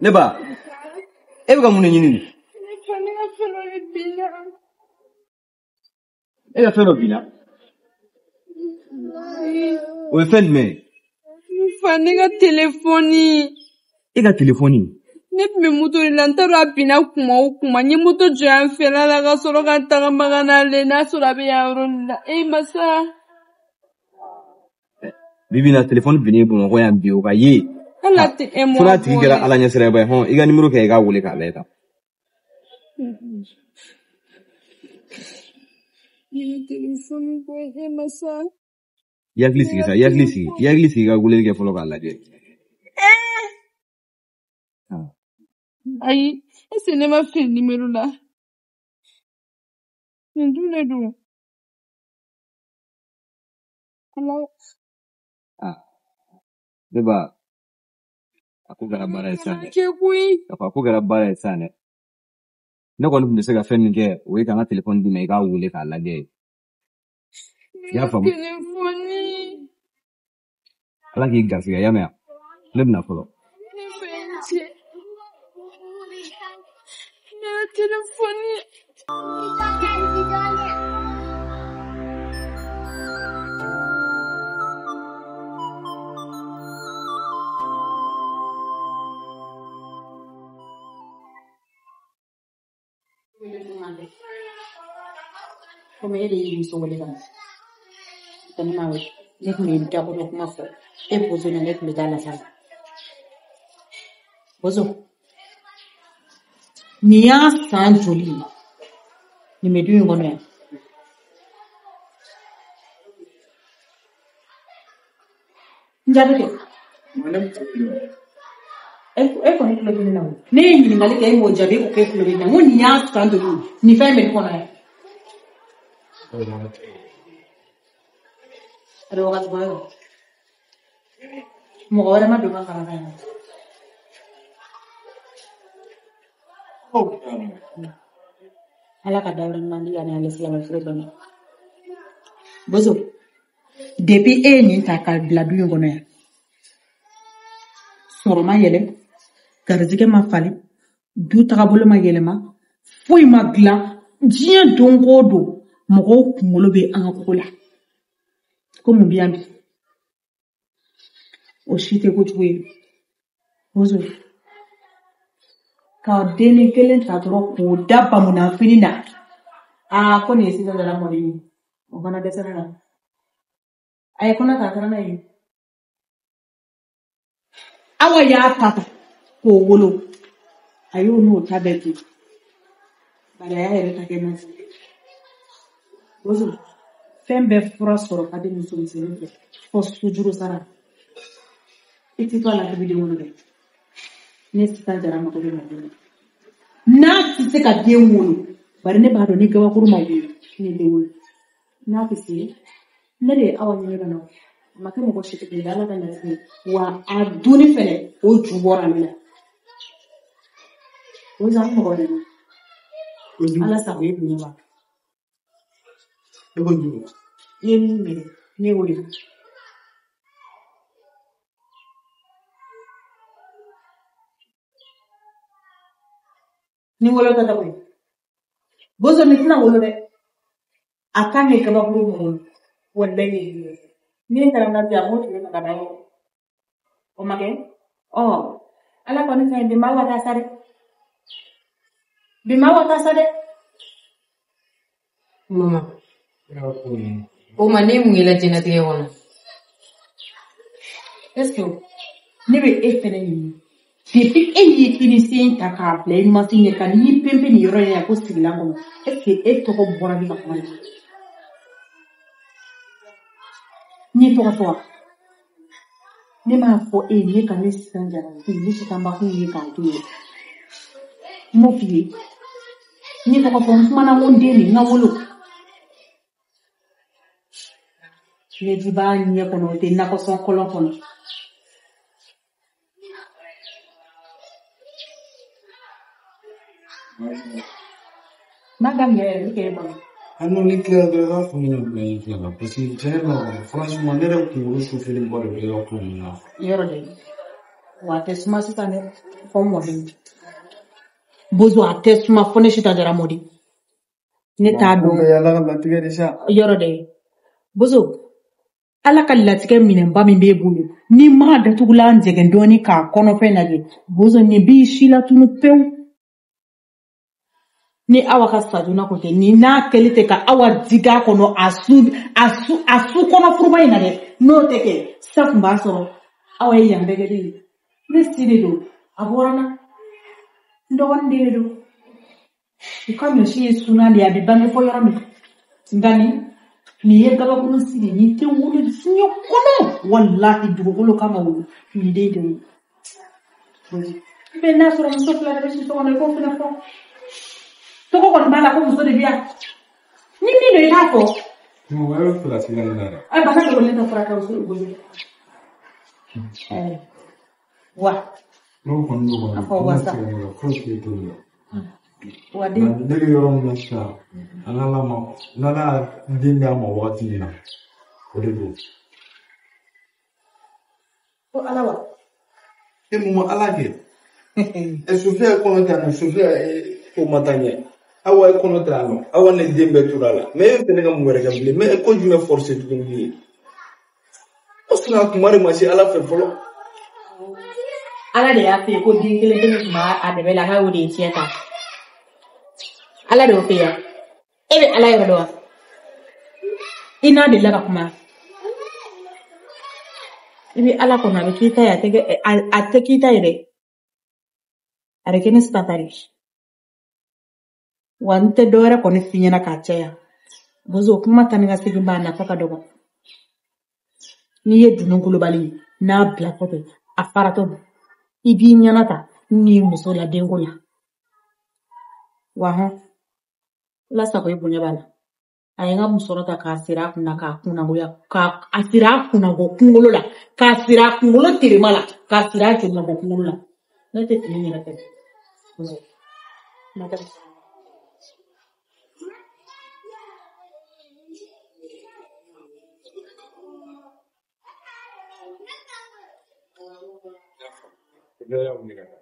Ne ba, e bɛ ka mun de ɲini nin? Ne fa, ne ka fɛn dɔ de binna. E ka fɛn dɔ binna? O ye fɛn jumɛn ye? Ne fa, ne ka telefɔni. E ka telefɔni? Ne tun bɛ moto de la, n t'a dɔn a binna kuma o kuma. N ye moto jɔ yan fɛla la ka sɔrɔ ka tagama ka n'ale n'a sɔrɔ a bɛ yan yɔrɔ nin la. E masa. Bi bi in na telefɔni binnen Bamakɔ yan bi o ka ye. Hali a tɛ un mois Fo n'a tigi bɔ kɛra dɛ. Ala ɲɛsiranyaba ye, hɔn i ka nimoro kɛ i k'a wele k'a lajɛ tan. Ne ka telefɔni bɔ e masa. I hakili sigi sa, i hakili sigi, i hakili sigi i ka weleli kɛ fɔlɔ k'a lajɛ. Ayi, est-ce que ne ma fili nimero la? Nin dun de don. Ala. Ne ba, a ko kɛra baara ye sisan dɛ. Kɛ koyi. K'a fɔ a ko kɛra baara ye sisan dɛ. Ne kɔni tun bɛ se ka fɛn min kɛ, o ye ka n ka telefɔni d'i ma i k'a wele k'a lajɛ. I y'a faamu? Telefɔni. Ala k'i garisɛgɛ, i y'a mɛn wa? Ne bɛna fɔlɔ. Ne fa ye n cɛ. Ne ka telefɔni. Komi e de y'i muso wele ka na, ne ma wele, ne tun bɛ da kɔnɔ kuma fɔ e bozo na, ne tun bɛ taa lasa la. Bozo, nin y'a san joli ye nin bɛ du in kɔnɔ yan? N jaabi kɛ. E kɔni tulo bɛ ne na o. Ne ye ɲininkali kɛ, e m'o jaabi, e ko k'e tulo bɛ ne na. N ko nin y'a san joli ye nin fɛn in bɛ du kɔnɔ yan? A bɛ wagati bɔ yɔrɔ. Mɔgɔ wɛrɛ ma don ka fara kan yan. Ala ka dayɔrɔ ɲuman di yan ni ale silamɛ furu bɛɛ ma. Bozo, depuis e ye nin ta ka bila du in kɔnɔ yan, sɔrɔ ma yɛlɛ, garijɛgɛ ma falen, du tagabolo ma yɛlɛma, foyi ma dilan. Diɲɛ don o don, mɔgɔw kunkolo bɛ an ka ko la. Ko mun bɛ yan bi? O si tɛ kojugu ye. Bozo, ka denni kelen ta dɔrɔn k'o da bamunanfini na. Aa, ko nin ye sisan dara mɔden ye. O fana dɛsɛra la. A ye kɔnɔ ta, a taara n'a ye. Awa y'a ta ta k'o wolo. A y'o n'o ta bɛɛ dun. Bari a y'a yɛrɛ ta kɛ nasi. Bozo, fɛn bɛɛ fura sɔrɔ ka di musomisɛnnin fɛ. Fɔ sojuru sara. I t'i to a la k'i bɛ den wolo dɛ. Ne sisan jara mako bɛ mako la. N'a tɛ se ka den wolo, bari ne b'a dɔn ni gabakuru ma wolo, ne den wolo. N'a tɛ se, ne de ye Awa ɲini ka na. A ma kɛ mɔgɔ si tɛ kelen ye, Ala ka latigɛ. Wa a dunni fɛnɛ, o ju bɔra ale la. O zan mɔgɔ de don. Ala sago e bonya b'a. I ye min minɛ, ne y'o de fɔ. Ni wolo tɛ koyi. Bozo nin tɛna wolo dɛ. A kan kɛ gabakuru mɔgɔ ye. Walayi. Ni taara n ka bi a b'o tile ta ka da yɔrɔ. O ma kɛ? Ɔ, Ala kɔni ka ɲi, bi maa wa taa sa dɛ. Bi maa wa taa sa dɛ. Mama, o ma ne mun yela diɲɛlatigɛ kɔnɔ? Est-ce que ne bɛ e fɛnɛ ɲini? Depuis e y'i kini sen ta k'a bila i numansen ɲɛ ka n'i pempe nin yɔrɔ in na ko sigilan kɔnɔ, est-ce que e tɔgɔ bɔra ne ka kuma na? N ye tɔgɔ fɔ wa? Ne m'a fɔ e ye ne ka ne sisan jara ne sisanbakun ye k'a to yen. N m'o f'i ye. N ye tɔgɔ fɔ, n kumana n ko n den de, n ka wolo. Ɲɛji b'a ɲɛ kɔnɔ, o tɛ nakɔsɔn kɔlɔn kɔnɔ. N b'a daminɛ yɛrɛ, ne k'e kɔnɔ. Hali ni tila dɔrɔn i b'a fɔ ne bila i fila la parce que tiɲɛ yɛrɛ la kɔni franchement ne yɛrɛ kunkolo sufɛlen ba de bɛ ka ko ninnu na. Yɔrɔ dɛ, Wa a tɛ suma sisan dɛ, fɔ mɔden. Bozo a tɛ suma fo ne si ta diyara mɔden. Ne t'a Ko dɔn. bɛɛ ye Ala ka latigɛ de sa. Yɔrɔ dɛ. Bozo, Ala ka latigɛ minɛnba min b'e bolo, n'i m'a datugulan jɛgɛn dɔɔni k'a kɔnɔfɛn lajɛ, Bozo nin b'i si latunu pewu. Ni Awa ka sa joona kun tɛ, ni n'a kɛli tɛ ka Awa digi a kɔnɔ a su kɔnɔ furuba in na dɛ, n'o tɛ kɛ, sa kun b'a sɔrɔ Awa ye yan bɛɛ kɛ den ye. Ne si de don, a bɔra n na, n dɔgɔnin den de don. U ka ɲɔsi ye sunan de ye, a bɛ bange fɔ yɔrɔ min. Nka nin ye gabakurun si de ye, nin tɛ wolo diɲɛ kɔnɔ. Walahi dugukolo kama wolo, nin den tɛ wolo. Mɛ n'a sɔrɔ muso fila de bɛ si so kɔnɔ, i k'o fana fɔ. Tɔgɔ kɔni b'a la ko muso de bɛ yan. Ni min don i t'a fɔ. Mɔgɔ wɛrɛ bɛ fɛ ka siga ne la dɛ. Ay, bana dogolen tɛ furakɛ o bozo. Wa. N'o kɔni don A kɔni, fɔ o wa ma sa. siga ne la, foyi foyi t'o la. Wa Nka den. ne bɛ yɔrɔ min na sisan, an n'Ala ma, n'Ala y'a den d'a ma wagati min na, o de don. Ko Ala wa. E mun ma Ala kɛ? Ɛ Sofiya ye kɔnɔ ta yan nɔ, Sofiya ko ma taa ɲɛ. Awa ye kɔnɔ ta yan nɔ, Awa ni den bɛɛ tora a la. Mɛ e fɛnɛ ka mun wɛrɛ kɛ bilen? Mɛ ko jumɛn forcer tuguni bilen? O sɔrɔ a kuma de ma se Ala fɛ fɔlɔ. Ala de y'a f'i ye ko den kelen pe min tun b'a dɛmɛ la k'a y'o de ye tiɲɛ ta. Ala de y'o f'i ye. E bɛ Ala yɔrɔ dɔn wa? I n'a delila ka kuma. I bɛ Ala kɔnɔ a bɛ k'i ta ye, a tɛ k'i ta ye dɛ. A bɛ kɛ ne sisan ta de. Wa n tɛ dɔwɛrɛ kɔni f'i ɲɛna k'a caya. Bozo kuma taa ni ka segin b'a nafa ka dɔgɔ. N'i ye dunun kolobali ye, n'a bilatɔ tɛ, a faratɔ don. I b'i ɲɛna ta n'i muso la denko la. Wa hɔn, Ala sago i bonya b'a la. A ye n ka musɔrɔ ta k'a siri a kunna k'a kunnagoya, k'a a siri a kunnabɔ kunkolo la, k'a siri a kunkolo terema la, k'a siri a kelenabɔ kunkolo la. Ne tɛ fini yɛrɛ fɛ. Bozo, kuma tɛ. Sofiya y'a wuli ka taa.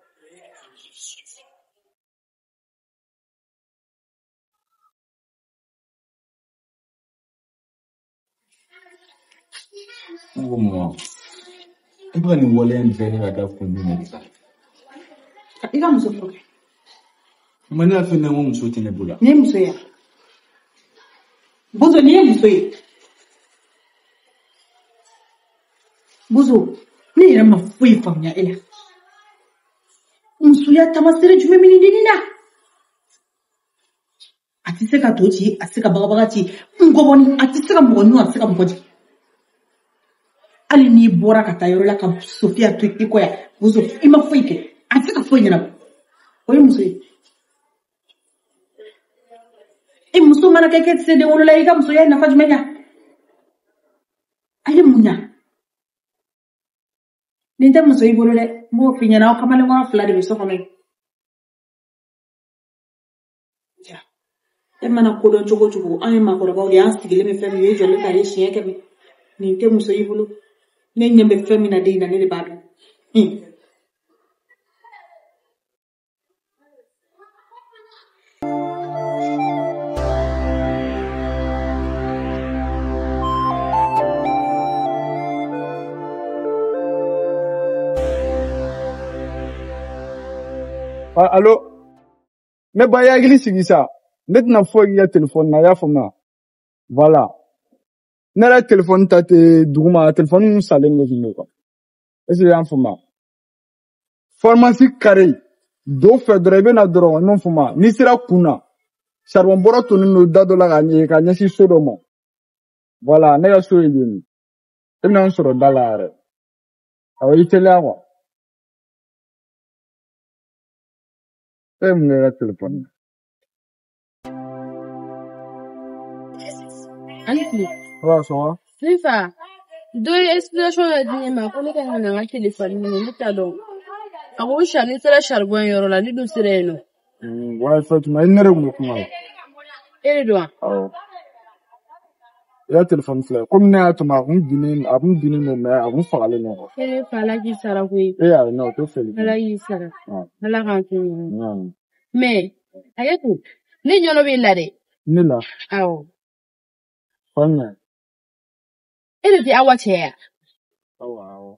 Ne ko mama, i bɛ ka nin waleya in bɛɛ kɛ ka da kun jumɛn de kan? I ka muso furu kɛ. Mama, ne y'a f'i ɲɛna ko muso tɛ ne bolo. Nin ye muso ye wa? Bozo, nin ye muso ye. Bozo, ne yɛrɛ ma foyi faamuya e la. Musoya taamasere jumɛn bɛ nin dennin na? A tɛ se ka to ci, a tɛ se ka bagabaga ci, n gɔbɔni, a tɛ se ka mɔgɔ ɲun, a tɛ se ka mɔgɔ jigin. Hali n'i bɔra ka taa yɔrɔ la ka Sofiya to i kɔ yan, Bozo, i ma foyi kɛ, a tɛ se ka foyi ɲɛnabɔ. O ye muso ye. E muso mana kɛ k'e tɛ se den wolo la, i ka musoya ye nafa jumɛn ɲa? A ye mun ɲa? Nin tɛ muso y'i bolo dɛ, n b'o f'i ɲɛna, aw kamalenkɔrɔ fila de bɛ so kɔnɔ yen. E mana kodɔn cogo o cogo, an ye maakɔrɔbaw de ye, an sigilen bɛ fɛn min ye, e jɔlen t'a ye siɲɛ kɛmɛ. Nin tɛ muso y'i bolo. Ne ɲɛ bɛ fɛn min na den in na, ne de b'a dɔn. Allo, ne ba i hakili sigi sa. Ne tɛna foyi k'i ka telefɔni na, i y'a faamuya? Voilà. Ne yɛrɛ telefɔni ta tɛ duguma, telefɔni ninnu salen de tun don quoi. Est ce que i y'a faamuya? Pharmacie carré, don fɛ dɔrɔn i bɛ na dɔrɔn, i m'a faamuya? N'i sera kun na, charbon bɔrɔ tonnen don da dɔ la ka ɲɛ ka ɲɛsin so dɔ ma. Voilà, ne ka so ye yen ye. I bɛna n sɔrɔ da la yɛrɛ. Awɔ, i teliya quoi. E ye mun kɛ i ka telefɔni na? Ani tile. Ça va, ça va? Ne fa, dɔ ye explication dɔ di ne ma ko ne ka kan ka na n ka telefɔni minɛ, ne t'a dɔn. A ko ne sera charbon yɔrɔ la, ne dun sera yen nɔ. Ouais, Fatima, i ni ne de tun bɛ kuma la. E de don wa? Awɔ. I ka telefɔni filɛ komi ne y'a tɔmɔ a kun binnen a kun binnen don mɛ a kun fagalen don. E fa, Ala k'i sara koyi. E y'a ye o tɛ foli. Ala k'i sara. Ala k'an to ɲɔgɔn. Mɛ a ye to ne ɲɔnɔ bɛ la dɛ. Ne la? Awɔ. Fan. E de tɛ Awa cɛ ya? Awɔ, awɔ.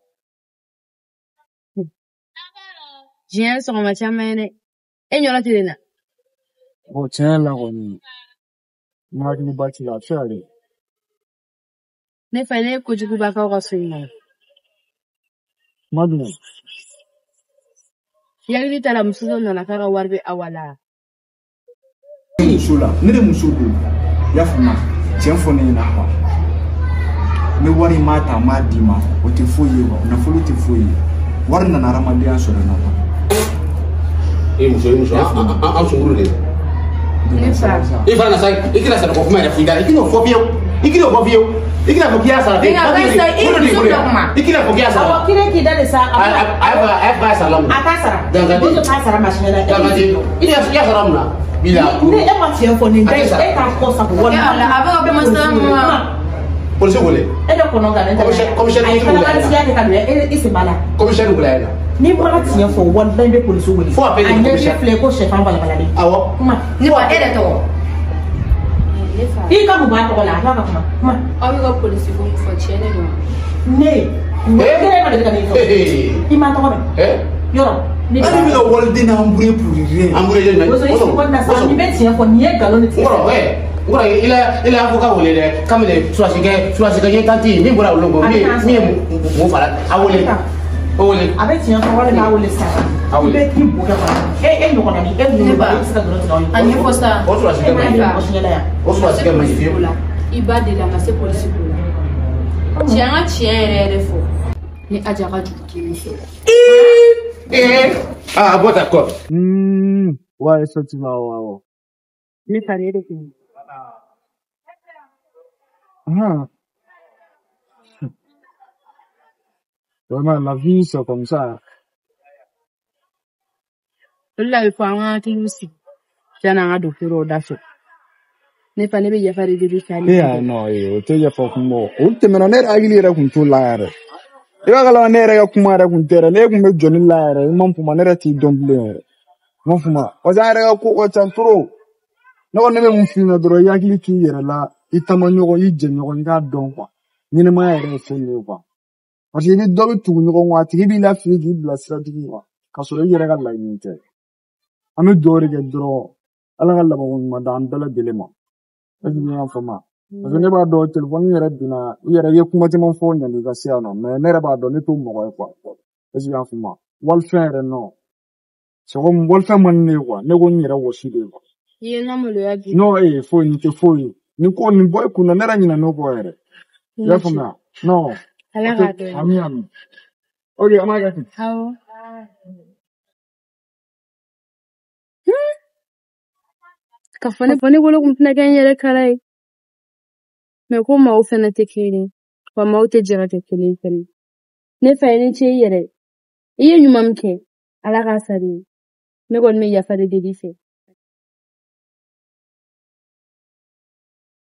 Diɲɛ ye sɔgɔma caman ye dɛ. E ɲɔnɔ tɛ ne na. Bon, tiɲɛ yɛrɛ la kɔni, n hakili ba t'i la, a bɛ se ka kɛ. Ne fa, ne ye kojuguba k'aw ka so in kɔnɔ. Kuma jumɛn? I hakili t'a la, muso dɔ nana k'a ka wari bɛ Awa la. Muso la, ne de muso don, i y'a faamu? Tiɲɛ fɔ ne ɲɛna quoi. Ne wari m'a ta n m'a d'i ma, o tɛ foyi ye quoi. Nafolo tɛ foyi ye, wari nana hadamadenya sɔrɔ n na quoi. E muso, e muso, an sunkuru de. Ne fa. I fana sa, i tɛna sara ko kuma yɛrɛ f'i da, i tɛna o fɔ fiyewu, i tɛna o fɔ fiyewu, i tɛna fɔ k'i y'a sara. Nka barisa i muso dɔ kuma. I tɛna fɔ k'i y'a sara. Awɔ, kire k'i da de sa. A y'a fɔ k'a sara la mun na? A t'a sara. Dangaden. Bozo t'a sara masina la. Dangaden, i y'a sara mun na? Bila. Ni e ma tiɲɛ fɔ nin da in, e t'a kɔ sago walima. Ala, a bɛ ka kuma sa ma. Polisi wele. E de kɔnɔ ka ne ta. Commissaire A ye wele a kalabantiya kɛ ka don e sen b'a la. Commissaire wele a la. N'i bɔra tiɲɛ fɔ, walahi n bɛ polisi wele. Fo a bɛ A ɲɛ commissaire. filɛ ko sɛfan balabalalen. Awɔ. Kuma. Ne fa, e yɛrɛ tɔgɔ? Ne fa. I ka mun b'a tɔgɔ la, a to a ka kuma. Kuma. Aw bɛ ka polisi ko min fɔ, tiɲɛ de don. Ne. Ne yɛrɛ ma deli ka ne fɔ. I ma tɔgɔ mɛn. Yɔrɔ. Ne Ale bɛ ka waliden na embrouiller pour rien. Embrouiller jumɛn? Bozo, i sigi kɔni na sa, nin bɛ tiɲɛ fɔ, nin ye nkalon de tigɛ. Nkɔrɔ, nkɔrɔ, i la avocat wele dɛ, kabini surasi kɛ ɲɛ tanti min bɔra olu kɔ, min ye mun fara a wele. O wele. A bɛ tiɲɛ fɔ walima a wele sisan. A I wele. bɛ t'i bo kɛ kɔnɔ. E ɲɔgɔnna ni e ninnu Ne ba. e bɛ se ka nkalon tigɛ aw ye. A ɲɛfɔ sa. O surasi E kɛ ma man deli ɲi. mɔgɔ si ɲɛna yan. O surasi kɛ man ɲi fiyewu. I ba deli a ma se polisi ko la. Tiɲɛ, an ka tiɲɛ yɛrɛ yɛrɛ fɔ. Ni Aja ka juru t'i muso la. Ah bon, d'accord. Ouais, effectivement, ouais, ouais. Ne fa, ne de kun. Ah, vraiment, la vie, c'est comme ça. O de la a bɛ fɔ an ka hakiliw sigi yanni an ka don ko dɔw da fɛ. Ne fa, ne bɛ yafa de deli fɛ hali E bi y'a dɛ. non, o tɛ yafa kun bɔ. O tɛmɛna, ne yɛrɛ hakili yɛrɛ kun t'o la yɛrɛ. I b'a kalama, ne yɛrɛ ka kuma yɛrɛ kun tɛ yɛrɛ. Ne kun bɛ jɔ ne la yɛrɛ. I ma faamu, ne yɛrɛ t'i dɔn bilen yɛrɛ. I ma faamu. Parce que an yɛrɛ ka ko ka ca trop. Ne kɔni, ne bɛ mun f'i ɲɛna dɔrɔn, i hakili t'u yɛrɛ la, i taama ɲɔgɔn, i jɛ ɲɔgɔn, i k'a dɔn quoi. Ɲɛnɛmaya yɛrɛ ye fɛn min ye quoi. Parce que i ni dɔ bɛ tugu ɲɔgɔn kɔ, a tigi b'i lafili k'i bila sira jugu kan, k'a sɔrɔ i yɛrɛ ka laɲini tɛ. An bɛ dugawu de kɛ dɔrɔn, Ala ka labanko ɲuman d'an bɛɛ lajɛlen ma. Est-ce que i y'a faamu? Parce que ne b'a dɔn telefɔni yɛrɛ binna, i yɛrɛ i ye kuma caman fɔ ɲani ka se yan nɔ, mais ne yɛrɛ b'a dɔn ne t'o mɔgɔ ye quoi. Est-ce que i y'a faamu? Walifɛn yɛrɛ nɔ. C'est comme walifɛn man di ne ye quoi. Ne ko n yɛrɛ wɔsi de ye quoi. I ye n ka maloya bi. Non, foyi nin tɛ foyi ye. Nin ko nin bɔ i kun na, ne yɛrɛ ɲinɛ n'o kɔ yɛrɛ. I y'a faamuya? Non. Ala O tɛ k'a dɔn. ami ami. Ok, an b'a kɛ ten. Awɔ. Ka fɔ ne bolo kun tɛna kɛ n yɛrɛ kala ye. Mɛ ko maaw fɛnɛ tɛ kelen ye. Wa maaw tɛ jɛ ka kɛ kelen ye fɛnɛ. Ne fa, i ni ce i yɛrɛ. I ye ɲuman min kɛ, Ala k'a sara i ye. Ne kɔni bɛ yafa de deli i fɛ.